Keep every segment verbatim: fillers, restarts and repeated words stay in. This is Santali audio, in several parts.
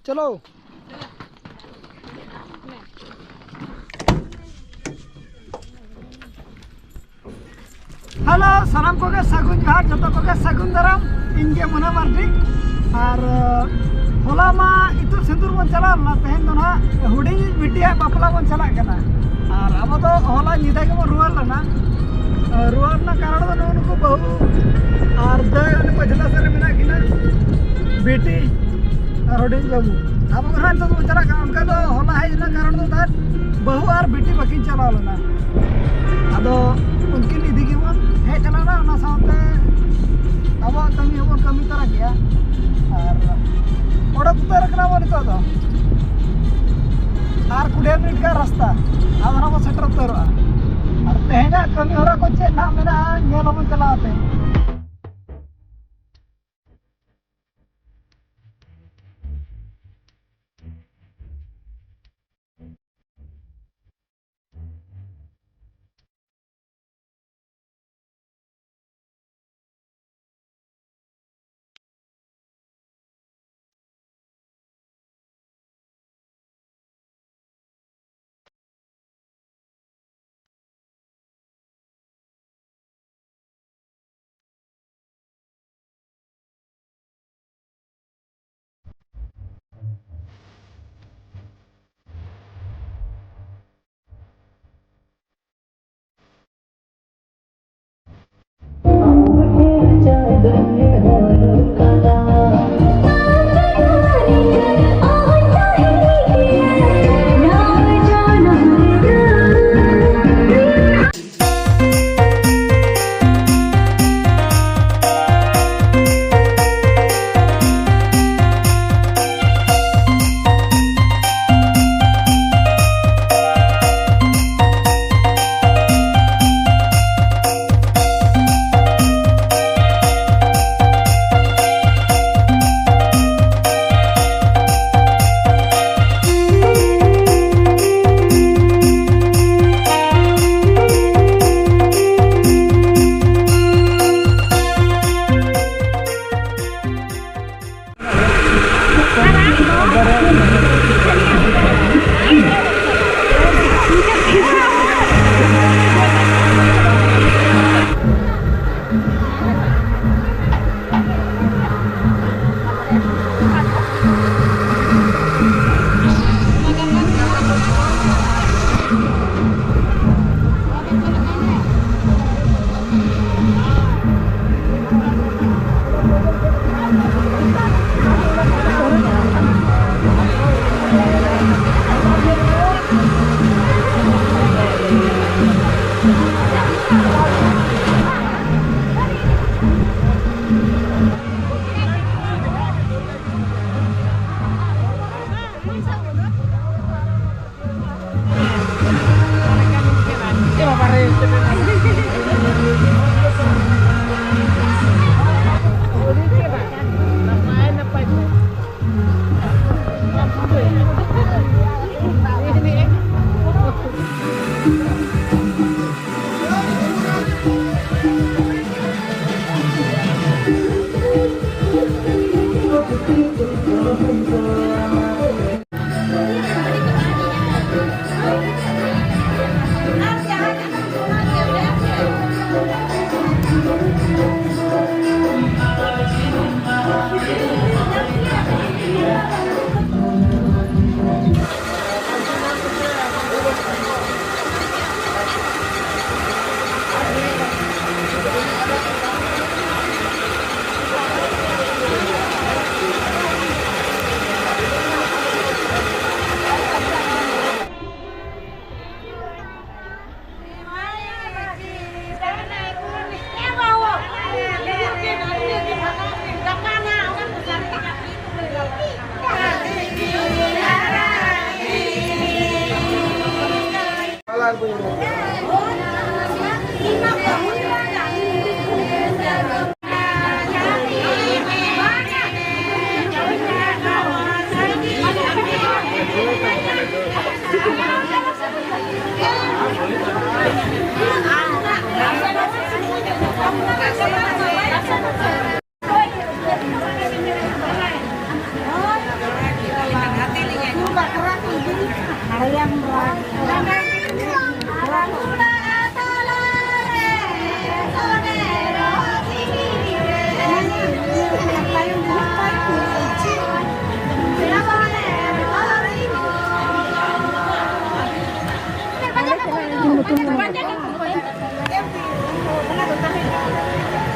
ᱪᱚᱞᱚ᱾ ᱦᱮᱞᱳ, ᱥᱟᱱᱟᱢ ᱠᱚᱜᱮ ᱥᱟᱹᱜᱩᱱ ᱡᱚᱦᱟᱨ, ᱡᱚᱛᱚ ᱠᱚᱜᱮ ᱥᱟᱹᱜᱩᱱ ᱫᱟᱨᱟᱢ᱾ ᱤᱧ ᱜᱮ ᱢᱩᱱᱟ ᱢᱟᱨᱰᱤ᱾ ᱟᱨ, ᱟᱸ, ᱦᱚᱞᱟ ᱢᱟ ᱤᱛᱩᱫ ᱥᱤᱸᱫᱩᱨ ᱵᱚᱱ ᱪᱟᱞᱟᱣ ᱞᱮᱱᱟ, ᱛᱮᱦᱮᱧ ᱫᱚ ᱱᱟᱦᱟᱜ ᱦᱩᱰᱤᱧ ᱵᱤᱴᱤᱭᱟᱜ ᱵᱟᱯᱞᱟ ᱵᱚᱱ ᱪᱟᱞᱟᱜ ᱠᱟᱱᱟ᱾ ᱟᱨ ᱟᱵᱚ ᱫᱚ ᱦᱚᱞᱟ ᱧᱤᱫᱟᱹ ᱜᱮᱵᱚᱱ ᱨᱩᱣᱟᱹᱲ ᱞᱮᱱᱟ᱾ ᱟᱨ ᱨᱩᱣᱟᱹᱲ ᱨᱮᱱᱟᱜ ᱠᱟᱨᱚᱱ ᱫᱚ ᱱᱩᱜᱼᱩ ᱱᱩᱠᱩ ᱵᱟᱹᱦᱩ ᱟᱨ ᱫᱟᱹᱭ ᱚᱱᱮ ᱯᱟᱹᱪᱷᱞᱟᱹ ᱥᱮᱫ ᱨᱮ ᱢᱮᱱᱟᱜ ᱠᱤᱱᱟ, ᱵᱤᱴᱤ ᱟᱨ ᱦᱩᱰᱤᱧ ᱵᱟᱹᱵᱩ᱾ ᱟᱵᱚ ᱜᱮ ᱱᱟᱦᱟᱜ ᱱᱤᱛᱚᱜ ᱫᱚᱵᱚᱱ ᱪᱟᱞᱟᱜ ᱠᱟᱱᱟ᱾ ᱚᱱᱠᱟ ᱫᱚ ᱦᱚᱞᱟ ᱦᱮᱡ ᱨᱮᱱᱟᱜ ᱠᱟᱨᱚᱱ ᱫᱚ ᱛᱟᱦᱮᱸᱫ ᱵᱟᱹᱦᱩ ᱟᱨ ᱵᱤᱴᱤ ᱵᱟᱹᱠᱤᱱ ᱪᱟᱞᱟᱣ ᱞᱮᱱᱟ᱾ ᱟᱫᱚ ᱩᱱᱠᱤᱱ ᱤᱫᱤ ᱜᱮᱵᱚᱱ ᱦᱮᱡ ᱪᱟᱞᱟᱣᱱᱟ, ᱚᱱᱟ ᱥᱟᱶᱛᱮ ᱟᱵᱚᱣᱟᱜ ᱠᱟᱹᱢᱤ ᱦᱚᱸᱵᱚᱱ ᱠᱟᱹᱢᱤ ᱛᱟᱨᱟ ᱠᱮᱜᱼᱟ᱾ ᱟᱨ ᱚᱰᱚᱠ ᱩᱛᱟᱹᱨ ᱟᱠᱟᱱᱟ ᱵᱚᱱ ᱱᱤᱛᱚᱜ ᱫᱚ᱾ ᱟᱨ ᱠᱩᱲᱤ ᱢᱤᱱᱤᱴ ᱜᱟᱱ ᱨᱟᱥᱛᱟ, ᱟᱫᱚ ᱱᱟᱦᱟᱜ ᱵᱚᱱ ᱥᱮᱴᱮᱨ ᱩᱛᱟᱹᱨᱚᱜᱼᱟ᱾ ᱟᱨ ᱛᱮᱦᱮᱧᱟᱜ ᱠᱟᱹᱢᱤ ᱦᱚᱨᱟ ᱠᱚ ᱪᱮᱫ ᱱᱟᱦᱟᱜ ᱢᱮᱱᱟᱜᱼᱟ, ᱧᱮᱞ ᱟᱵᱚᱱ ᱪᱟᱞᱟᱣ ᱛᱮ᱾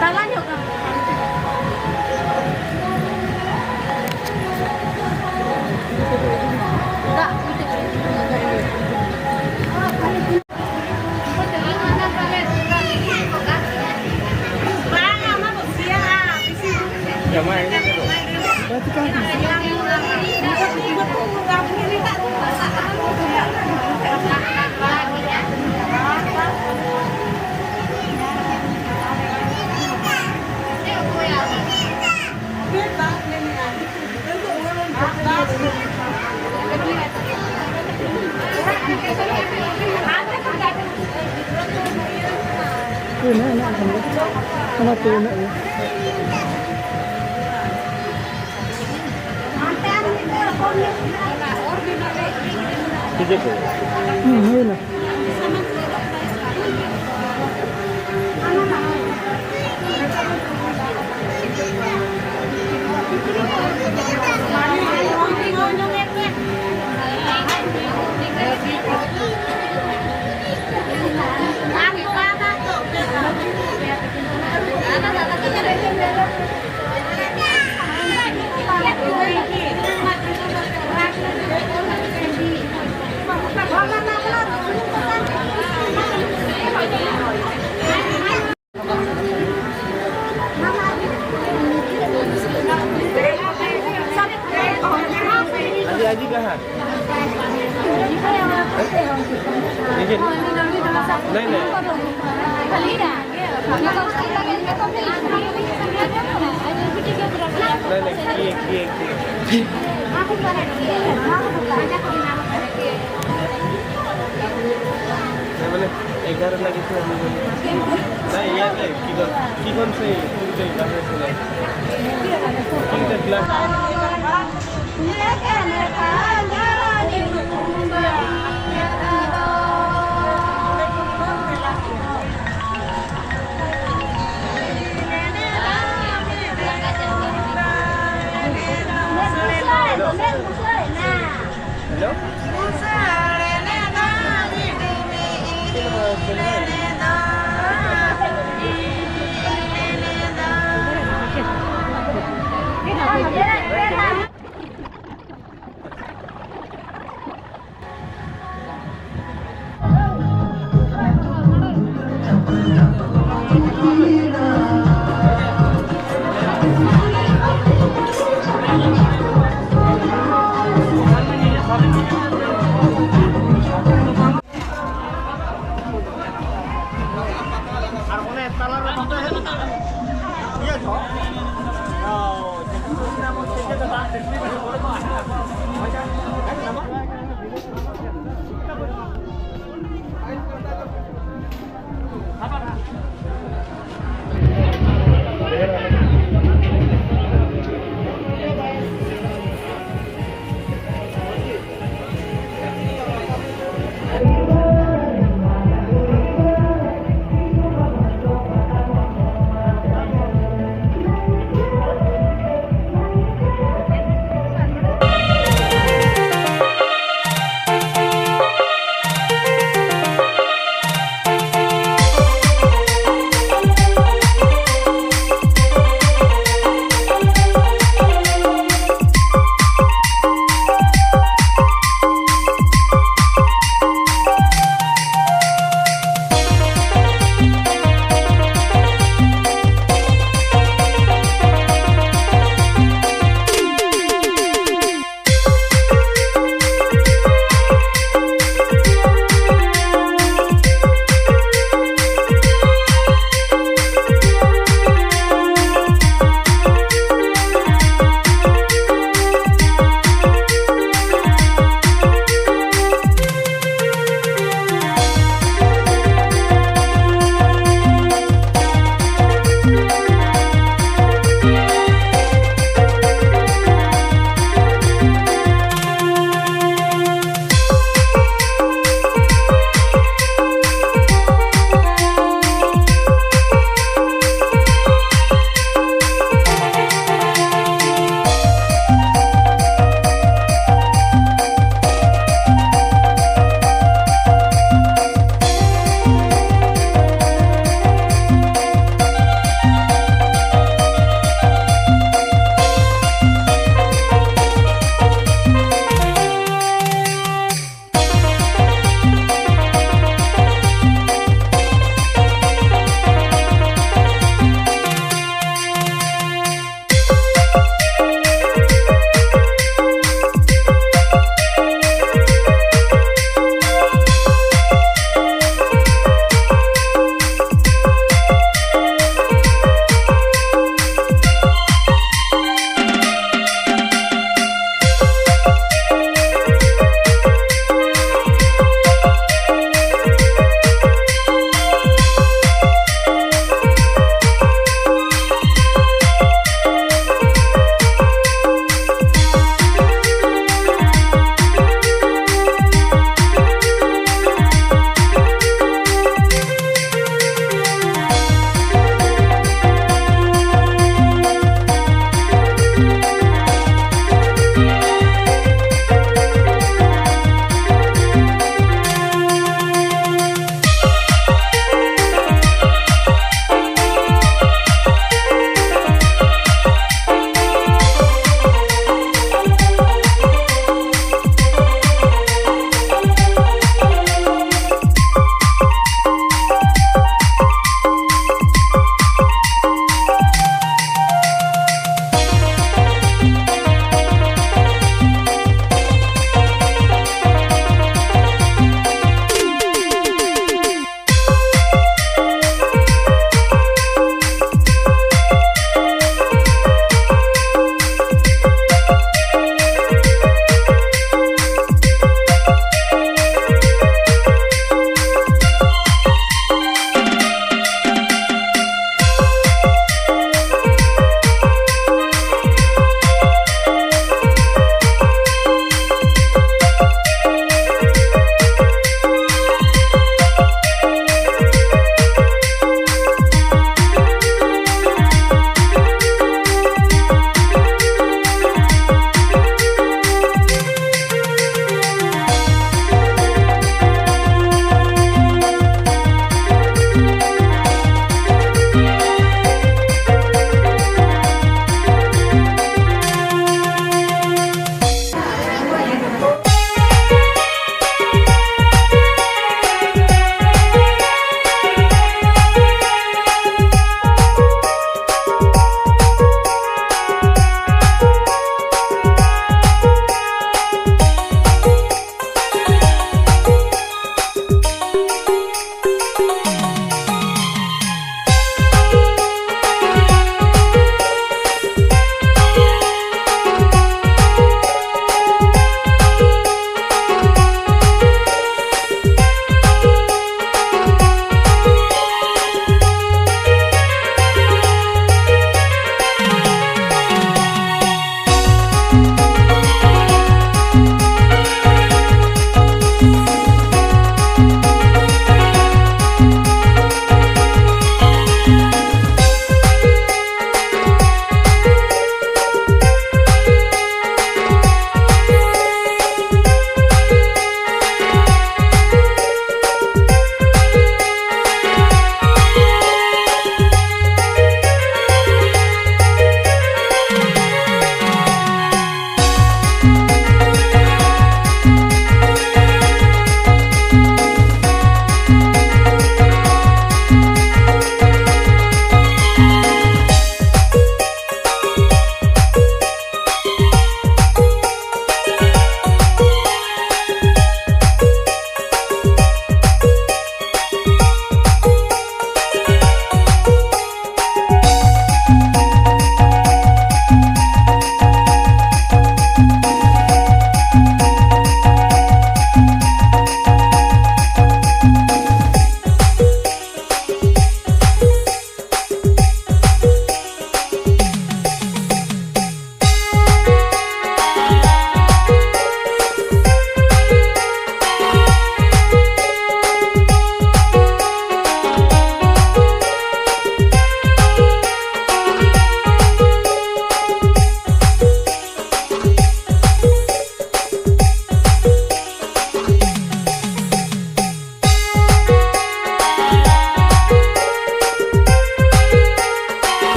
ᱛᱟᱞᱟ ᱧᱚᱜ ᱠᱟᱱᱟ᱾ ᱫᱟᱜ ᱢᱤᱫᱴᱮᱡ᱾ ᱦᱮᱱᱟᱜ, ᱦᱮᱱᱟᱜ ᱠᱷᱟᱱ ᱫᱚ᱾ ᱚᱱᱟ ᱛᱮ ᱦᱮᱱᱟᱜ ᱜᱮᱭᱟ᱾ ᱦᱩᱸ, ᱦᱩᱭᱱᱟ᱾ अजी, अजी कहाँ? देखिए। नहीं, नहीं। नहीं, नहीं, किए, किए, किए। नहीं, मैंने ग्यारह लगी थी हम लोग। नहीं, ये नहीं, किधर, किधर से, किधर से, किधर से। किधर से। ᱦᱮᱞᱳ᱾